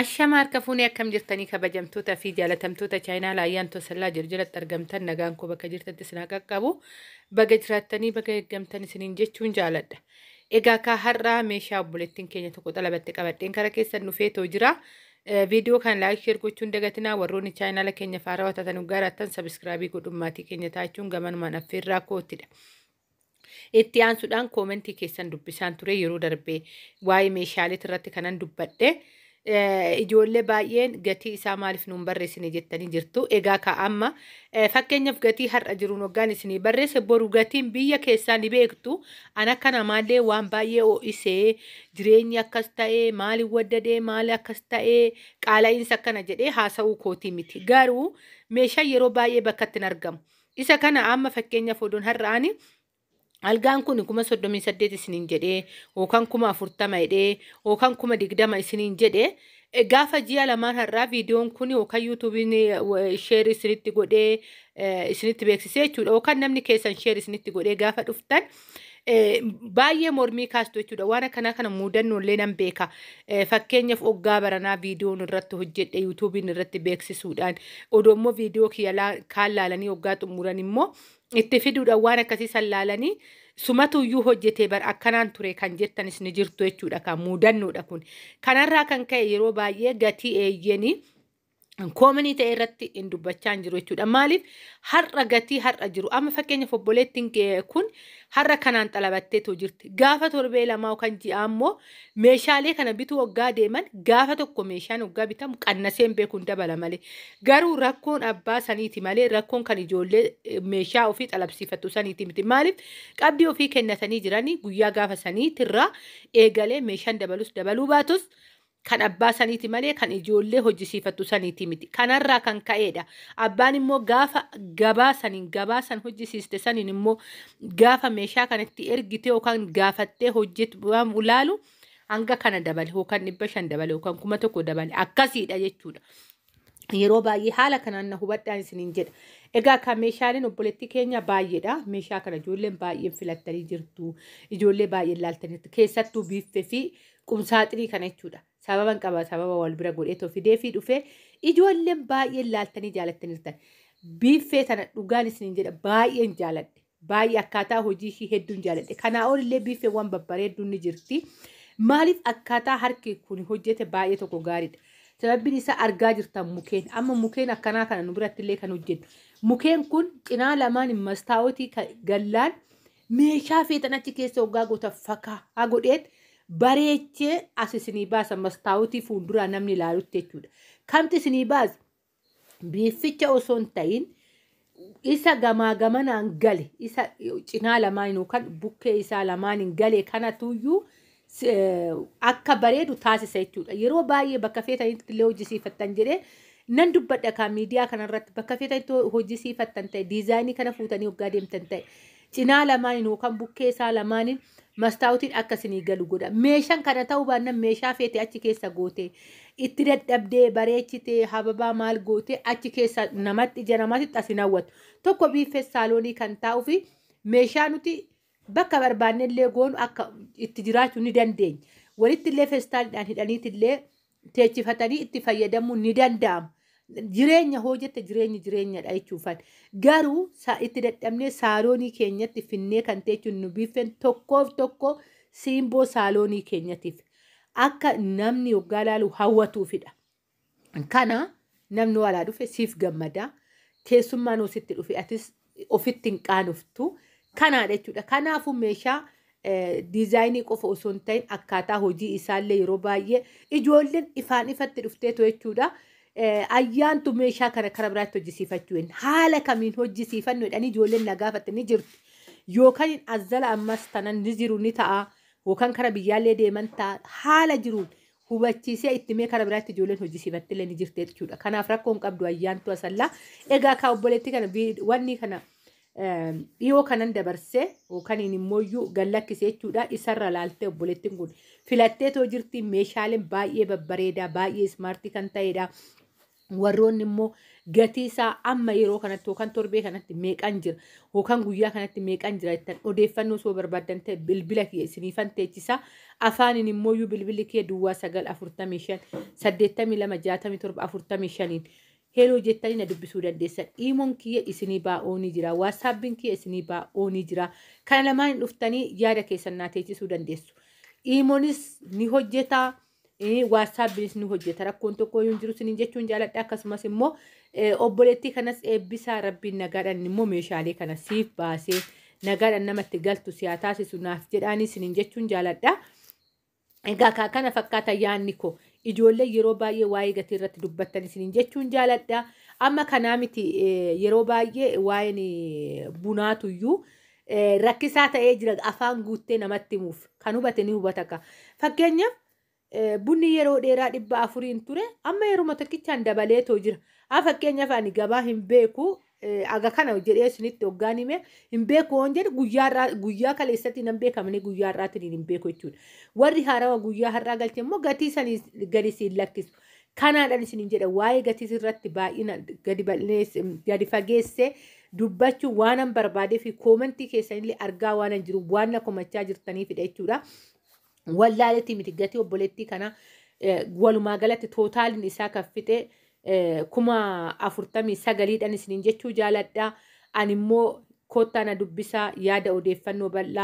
Ashama harka fuunee akkam jirtanii kabajamtoota fi jaalatamtoota chaayinaa laayyaan tosallaa jiru jalatti argamtan nagaan koo bakka jirtanitti isin haa qaqqabu. Baga jiraattanii baga eeggamtan isiniin jechuun jaaladha. Egaa kaa har'aa meeshaa obboleettiin keenya tokko xalabatte qabadheen kara keessan dhufeetoo jira. Viidiyoo kana like share gochuun dagatinaa warroonni chaayinaala keenya faarawaa taatan gaarattan subscribe godhuun maatii keenya taachuun gamanumaan affeerraa koottidha. Itti aansuudhaan koomentii keessan dubbisaan ture yeroo darbee waa'ee meeshaalee irratti kanan dubbadhe. Ijoollee baay'een gatii isaa maaliif nuun barreessine jettanii jirtu. Egaa ka amma fakkeenyaaf gatii har'a jiruun hoggaan isinii barreesse boru gatiin biyya keessaa ni beektu. An akka namaallee waan baay'ee ho'isee jireenyi akkas ta'ee maali waddadee maali akkas ta'ee qaala'iinsa akkana jedhee haasa'uu kootii miti. Garuu meeshaan yeroo baay'ee bakka itti hin argamu. Isa kana amma fakkeenyaaf oduun har'aani algaan kun 38,000 isiniin jedhee yookaan 40,000 jedhee yookaan 20,000 isiniin jedhee gaafa ji'a lamaan har'aa viidiyoon kun yookaan yuutuubiin sheer isinitti godhee isinitti beeksisee jechuudha yookaan namni keessan sheer isinitti godhee gaafa dhuftan baay'ee mormii kaastu jechuudha. Waan akkanaa kana muudannoo illee nan beeka. Fakkeenyaaf oggaa baranaa viidiyoon irratti hojjedhe yuutuubiin irratti beeksisuudhaan odoo immoo viidiyoo kiyya kaan laalanii oggaa xumuran immoo itti fiduudhaan waan akkasii san laalanii sumatuyyuu hojjetee bar akkanaan ture kan jettanis ni jirtu jechuudha kan muudannoodha kun. Kanarraa kan ka'e yeroo baay'ee gatii eeyyanii koominii ta'e irratti hin dubbachaa hin jiru jechuudha. Maaliif har'a gatii har'a jiru amma fakkeenyaaf obboleettiin kun har'a kanaan xalabatteetu jirti. Gaafa torbee lamaa yookaan ji'a immoo meeshaalee kana bituu waggaa deeman gaafa tokko meeshaan waggaa bitamu qannasee hin beeku hin dabala malee. Garuu rakkoon abbaa saniiti malee rakkoon kan ijoollee meeshaa ofii xalabsiifattu saniiti miti. Maaliif qabdii ofii kennatanii jiranii guyyaa gaafa saniitirraa eegalee meeshaan dabalus dabaluu baatus kan abbaa saniiti malee kan ijoollee hojjisiifattu saniiti miti. Kanarraa kan ka'edha. Abbaan immoo gaafa gabaa saniin gabaa san hojjisiiste saniin immoo gaafa meeshaa kanatti ergite yookaan gaafattee hojjetu waan ilaalu hanga kana dabale yookaan 500 dabale yookaan 1,000 dabale akkasiidha jechuudha. Yeroo baay'ee haala kanaan na hubadhaan isiniin jedha. Egaa kan meeshaaleen obboleettii keenya baay'eedha. Meeshaa kana ijoolleen baay'een filattanii jirtu. Ijoollee baay'een laaltanii jirtu. Keessattuu biiffee fi qumsaaxirii kana jechuudha. Sababan qaba sababa wal bira godhee fidee fi dhufee ijoolleen baay'een laaltanii jaalattanii jirtan. Biiffee tana dhugaan isiniin jedha baay'een jaaladhe. Baay'ee akkaataa hojii ishii hedduun jaaladhe. Kanaa olillee biiffeewwan babbareedduun ni jirti. Maaliif akkaataa harki kun hojjete baay'ee tokko gaariidha. Sababbiin isaa argaa jirtan mukeen. Amma mukeen akkanaa kana nu biratti illee kan hojjennu. Mukeen kun cinaa lamaan mastaawotii gallaan meeshaa feetan achi keessa hoggaa goota fakkaa haa godheet bareechee as isinii baasa mastaawotii fuulduraa namni ilaalutti jechuudha. Kamti isinii baasa? Biifficha osoo hin ta'in isa gamaa gamanaan gale isa cinaa lamaan yookaan bukkee isaa lamaaniin gale kanatuyyuu akka bareedu taasisa jechuudha. Yeroo baay'ee bakka feetanitti illee hojjisiifattan jedhee nan dubbadha kan miidiyaa kanarratti bakka feetanitti hojjisiifattan ta'e diizaayinii kana fuutanii hoggaa deemtan ta'e cinaa lamaaniin yookaan bukkee isaa lamaaniin mastaawotiin akka isinii galu godha. Meeshaan kana ta'uu baannaan meeshaa feete achi keessa gootee itti dadhabdee bareechitee hababaa maal gootee achi keessa namatti ija namaatti as hin hawwatu. Tokko biiffee saaloonii kan taa'uu fi meeshaa nuti bakka barbaanne illee goonu akka itti jiraachuu ni dandeenya. Walitti illee feestaaliidhaan hidhaniitillee teechifatanii itti fayyadamuun ni danda'ama. Jireenya hoo jette jireenyi jireenyadha jechuufan. Garuu itti dadhabnee saaloonii keenyatti finnee kan teechuun nu biiffeen tokkoof tokko siimboo saaloonii keenyatiif akka namni hoggaa laalu hawwatuufidha. Kana namni walaa dhufe siif gammada. Keessummaan sitti dhufe atis ofitti hin qaanoftu. Kanaadha jechuudha. Kanaafuu meeshaa diizaayinii qofa osoo hin ta'in akkaataa hojii isaallee yeroo baay'ee ijoolleen ifaan ifatti dhufteetu jechuudha. Ayyaantu meeshaa kana kara biraatti hojjisiifachuu hin haala kamiin hojjisiifannu jedhanii ijoolleen na gaafatte ni jirtu. Yookaan azzala ammas tanan ni jiru ni ta'a yookaan kara biyyaallee deeman ta'a haala jiruun hubachiisee itti mee kara biraatti ijoolleen hojjisiifattillee ni jirti jechuudha. Kanaaf rakkoon qabdu ayyaantu asallaa. Egaa kaa obboleetti kana wanni kana dhiyoo kanan dabarsee yookaan immoo gallakkisee jechuudha isarra laaltee obboleettiin kun filatteetoo jirti meeshaaleen baay'ee babbareedaa baay'ee ismaartii kan ta'edha. Warroonni immoo gatii isaa amma yeroo kanatti yookaan torbee kanatti meeqan jira yookaan guyyaa kanatti meeqan jira jettan odeeffannoo osoo barbaaddan ta'e, bilbila kiyya isiniifan teechisa. Afaaniin immoo bilbilli kiyya 0945 82 67 45n hello jettanii na dubbisuu dandeessan. Imoon kiyya isinii baa'oo ni jira. WhatsAppiin kiyya isinii baa'oo ni jira. Kana lamaan dhuftanii yaada keessan naa teechisuu dandeessu. Imoonis ni hojjetaa. WhatsAppiinis ni hojjeta. Rakkoon tokko hin jiru isiniin jechuun jaaladha. Akkasumas immoo obboleettii kanas eebbisaa, Rabbiin nagaadhaan immoo meeshaalee kana siif baasee nagaadhaan namatti galtu si haa taasisu naaf jedhaanii isiniin jechuun jaaladha. Egaa kana fakkaata yaanni koo. Ijoollee yeroo baay'ee waa'ee gatii irratti dubbattan isiniin jechuun jaaladha. Amma kanaa miti, yeroo baay'ee waa'een bunaatuyyuu rakkisaa ta'ee jira, afaan guuttee namatti himuuf. Kan hubate ni hubata ka. Fakkeenyaaf, bunni yeroo dheeraa 400n ture, amma yeroo tokkichaan dabaleetoo jira. Haa, fakkeenyaaf, ani gabaa hin beeku, aga kana jedhee isinitti hoggaan hime hin beeku waan jedhu, guyyaa guyyaa kaleessatti nan beekamne, guyyaa har'aatiin hin beeku jechuudha. Warri haarawa guyyaa har'aa galche immoo gatii sanii gadi siin lakkisu. Kanaadhaan isiniin jedha, waa'ee gatii irratti baay'ina gadi bal'eesse gadi fageessee dubbachuu waanan barbaadee fi commentii keessanillee argaa waanan jiru waan na komachaa jirtaniifidha jechuudha. Wallaaleetii miti, gatii obboleettii kana walumaa galatti totaliin isaa kan fixe 49,000dhaan isiniin jechuu jaaladha. Ani immoo kottaa na dubbisaa, yaada odeeffannoo bal'aa.